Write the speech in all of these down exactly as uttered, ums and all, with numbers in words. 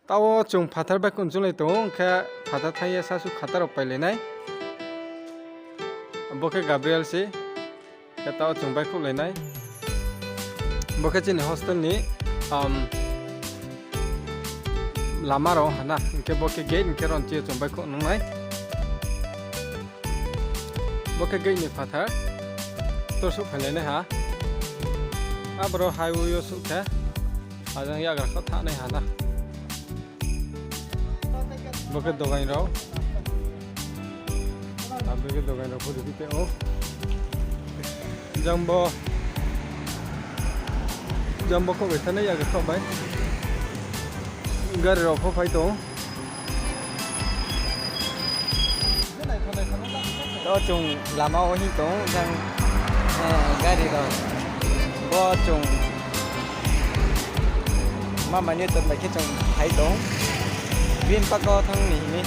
Tao chung phathar baihkhouh chunglai tong ou, hing khe phathar thanng ye sasu khatar rao pailai nai. Bo khe Gabriel se, khe tao chung baihkhouhlai nai. Bo khe chini hostel ni, um, lama rao ha na, hing khe bo khe gate, hing khe ron chi yo chung baihkhouh nung nai. Bo khe gate ni phathar. Tor souhphailai nai ha. Aboro highway yo souh khe. Ajang yagra khaoh thanng nai ha na. Bo khe dogaing rao. Abo khe dogaing rao pho rikhi tong ou. Jang bo, jang bo khaoh bai thanng nai yagra khaoh bai. Gari rao pho phai tong ou. To chung lama wo hing tong, jang, eh, gari rao. Bo chung mama ni ton bai khe chung phai tong. Green Park wo thanng ni hing mi.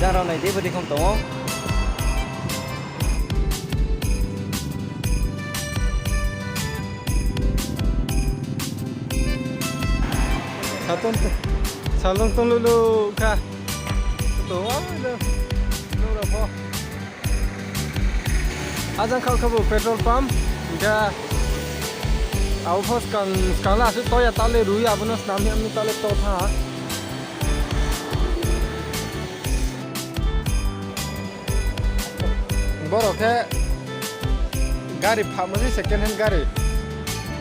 Jang rao nai di, bodei khom tong ou. Salong tong lulu kha. Tong ou, no, no rao pho. Ajang khaoh khe bo petrol pump, hing khe abo pho skang, skang le asuh to ya, ta le rui, abo no snam ya, mi ta le to tha. Borok khe gari phamo se second hand gari.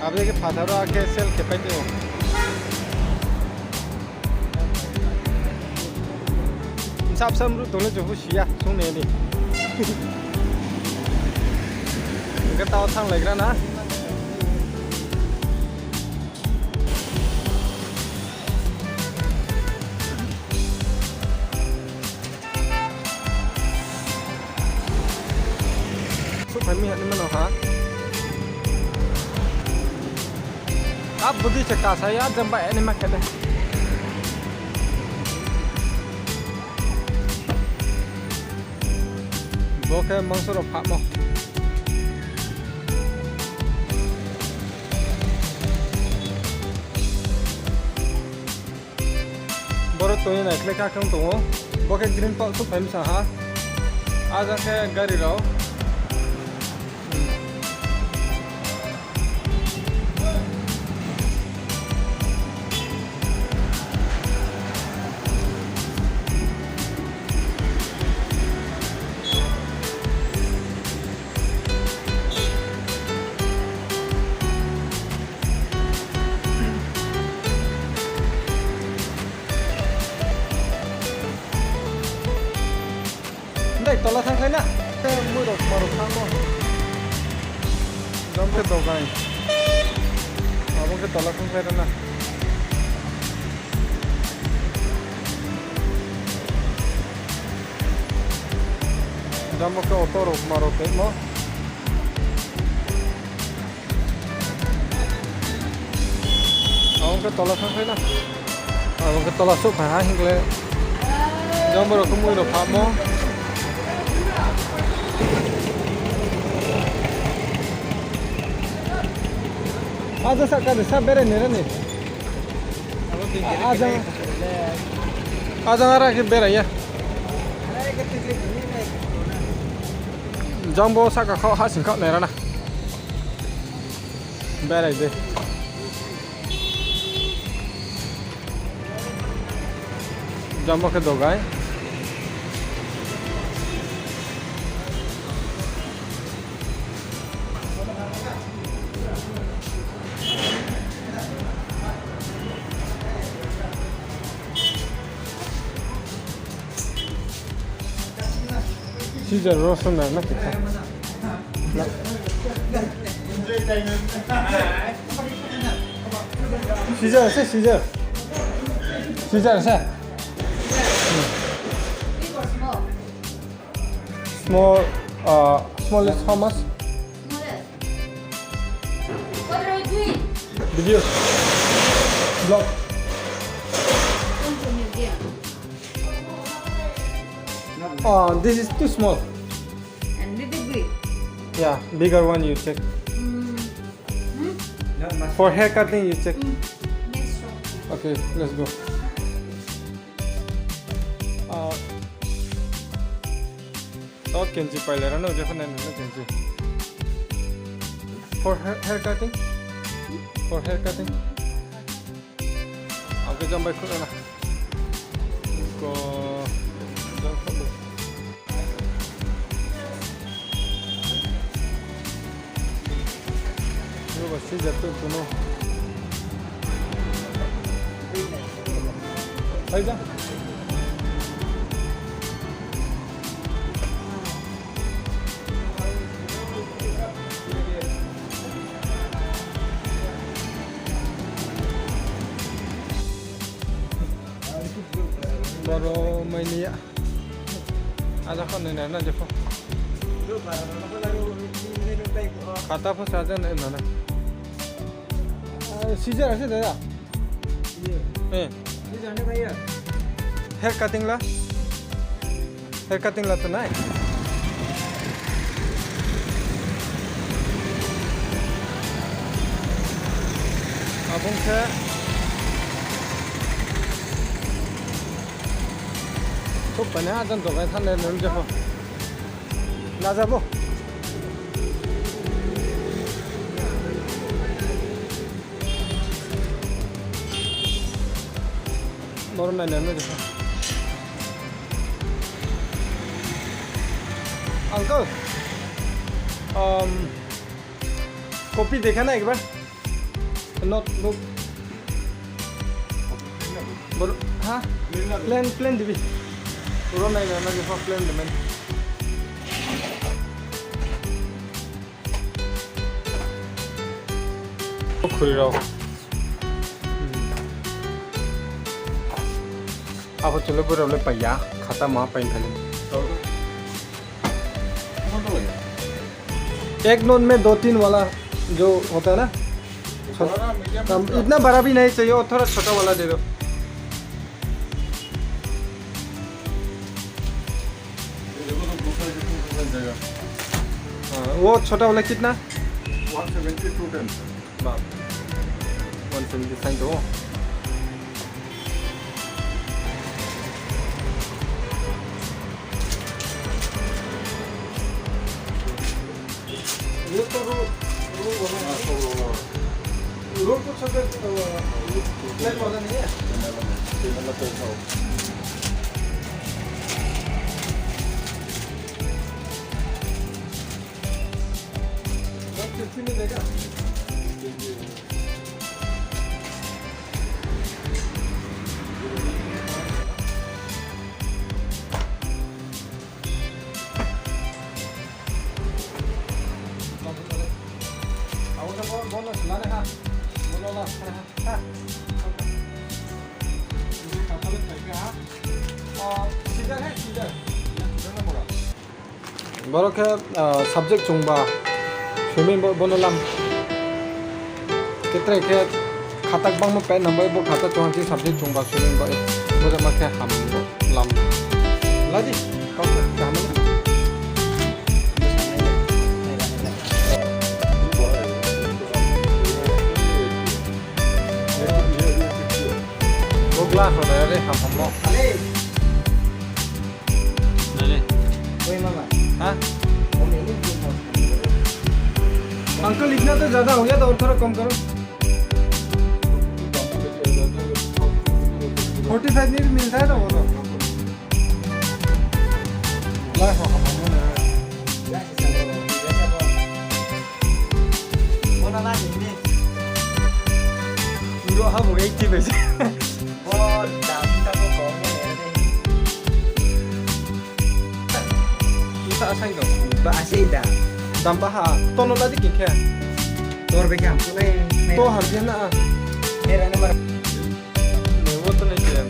Abo khe phathar wo khe sale khe pai tong ou. Bsa bsa mruh tong le chung pho si ya, sung nai ni. Hing khe tao thannglaigra na. Souhphai mi hah ni mano ha. Abo di se kasa ya, jang bai ni ma khe de. Bo khe mangso rao phamo. Boro tong ye naikhlai kha khe tong ou. Bo khe Green Park souhphai bsa ha. Ajang khe gari rao. Ndai tola thanngkhlai na. Khe mui rao kma rao thanngmo. Jang khe dogai. Abo khe tola thanngkhlai ra na. Jang bo khe auto rao kma rao tongmo. Abo khe tola thanngkhlai na. Abo khe tola souhphai ha hing khe le. Jang borok khe mui rao phamo. Aja sahka de sa berai nai ra ni. Ajang, ajang ara khe berai ya. Jang bo sahka khaoh ha sing khaoh nai ra na. Berai de. Jang bo khe dogai. Scissor rosona na kita. Scissor se, scissor. Scissor se. Small, uh, small is how much? What are you doing? Video. Vlog. Come to museum. Oh, this is too small. And Big, big. Yeah, bigger one you check. Mm. Hmm? For hair cutting you check. Mm. Next shop. Okay, let's go. Uh, Oh, kenchi pailai rano, jepho nai nang kenchi. For hair, hair cutting? For hair cutting? Ang khe jang bai khruh na. Ko, jang khruh bai. Ro ba scissor tu kuno. Hai da. Boro mai ni ya. Ada kho nai na, na jepho. Khata pho sa jang nai na na. Ah, scissor ase da. Eh. Hair cutting la? Hair cutting la to nai. Abong khe. Thok pai na, ajan dogai thanng nai nung jepho. Na jabo. Boro nai nai nai. Uncle, um, copy dekha na ek bar. Notebook. Boro, ha? Plain, plain dibi. Boro nai nai nai, plain dibi. Khuri rao. Abo cholo boro le paiya, khata ma pai thani. एक नोट में दो तीन वाला जो होता है ना, बड़ा मीडियम हम, इतना बड़ा भी नहीं चाहिए, और थोड़ा छोटा वाला दे दो। ये देखो तो, दो साइज, दो साइज जाएगा। हाँ, वो छोटा वाला कितना? One seventy two ten. Ba, one seventy साइन तो। ये तो रो, रो वाला है। हाँ, सब रो वाला। रो तो सब, अ, प्लेन वाला नहीं है? प्लेन वाला नहीं, प्लेन वाला तो ऐसा हो। Boro khe, ah, subject chungba, swimming bo, bono lam. Ketre khe khata gbangma pai nang bai bo khata chung ha subject chungba swimming bo, bo jama khe ham bo lam. Ladi, kau khe kaham. Bo glass rao nai re, ham ham bo. Nai re. Oi, mama. Ha? Uncle, इतना तो ज्यादा हो गया था, और थोड़ा कम करो। Forty five नहीं मिलता है ना वो तो। Glass rao ham ham bo nai re. Ro ha bo eighty bai se. Bo dam ta bo kong mo le de. Uta asai dong. Ba asai da. Dam ba ha. Tono ladi khe khe. Tor be kam ko nai. To ham je na. Mera na mar. Wo to nai je.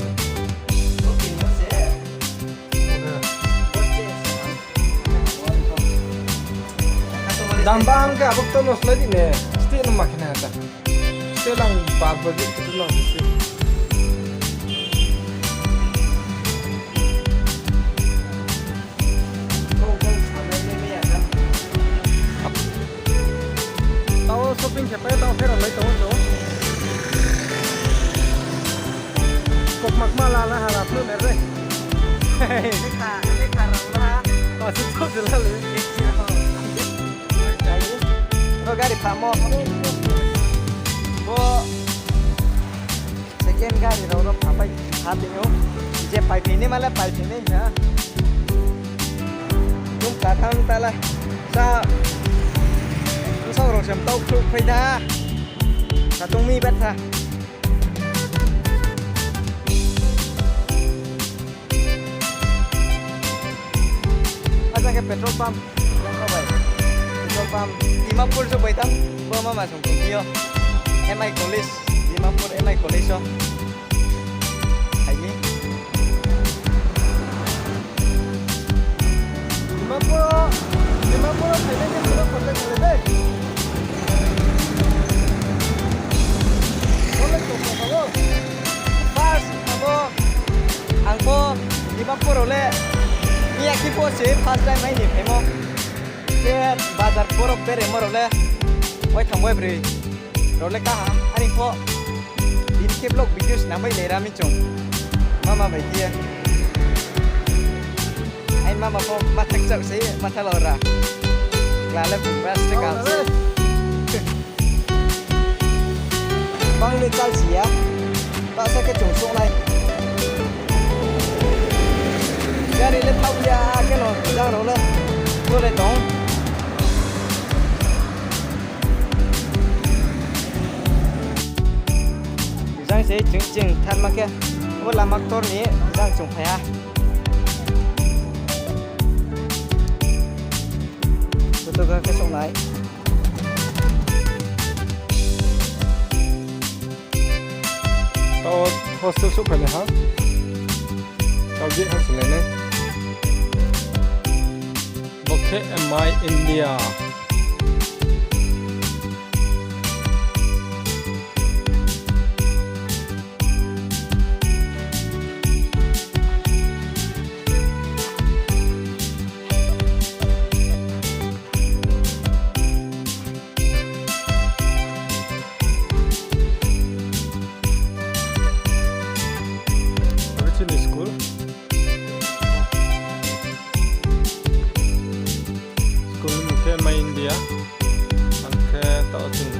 Dam ba ang khe abo to no slai di ne. Stay no ma khe na ta. Stay lang ba ba di kutu no. Khe pai tao pherao lai tong ou chung. Kokmakma lala hala phlu mer re. Lekha, lekha rang la. O, si chok se la le. Bo gari phamo. Bo second gari rao ro phapai ha tini ou. Je paiphi nai ma le paiphi nai ha. Dum ka thang ta la. Sa. Bsaoh rao se mtau khruh phai tha. Sa tong mi bet tha. Ajang khe petrol pump, jang kha bai. Petrol pump, Dimapur se bai tang, bo mama song tong yo. M I College, Dimapur M I College o. Hai ni. Dimapur o, Dimapur o phainai khe sino contact khe de. Bo le tong tong ou. First abo ang pho Dimapur rao le miyakhe pho se first time aini phaimo. Khe bazar poro beremo rao le waitham waibroi rao le kaham. Ani pho bini khe vlog video snam bai nai ra mi chung. Mama bai khe. Aini mama pho matha kchak se matha lo ra. Kla le bung ba se kaham se. Bang le chal si ya. Tahsa khe chung souh nai. Gari le thaoh ya, khe no jang rao le. Bo le tong. Jang se chung ching thanma khe. Bo lama ktor ni jang chung phai ha. Joto khe souh nai. Tao hostel souhphai nai ha. Tao gate ha se nai nai. Bo khe M I India. Abo chini school. School ni mung khe M I India. Ang khe tao chung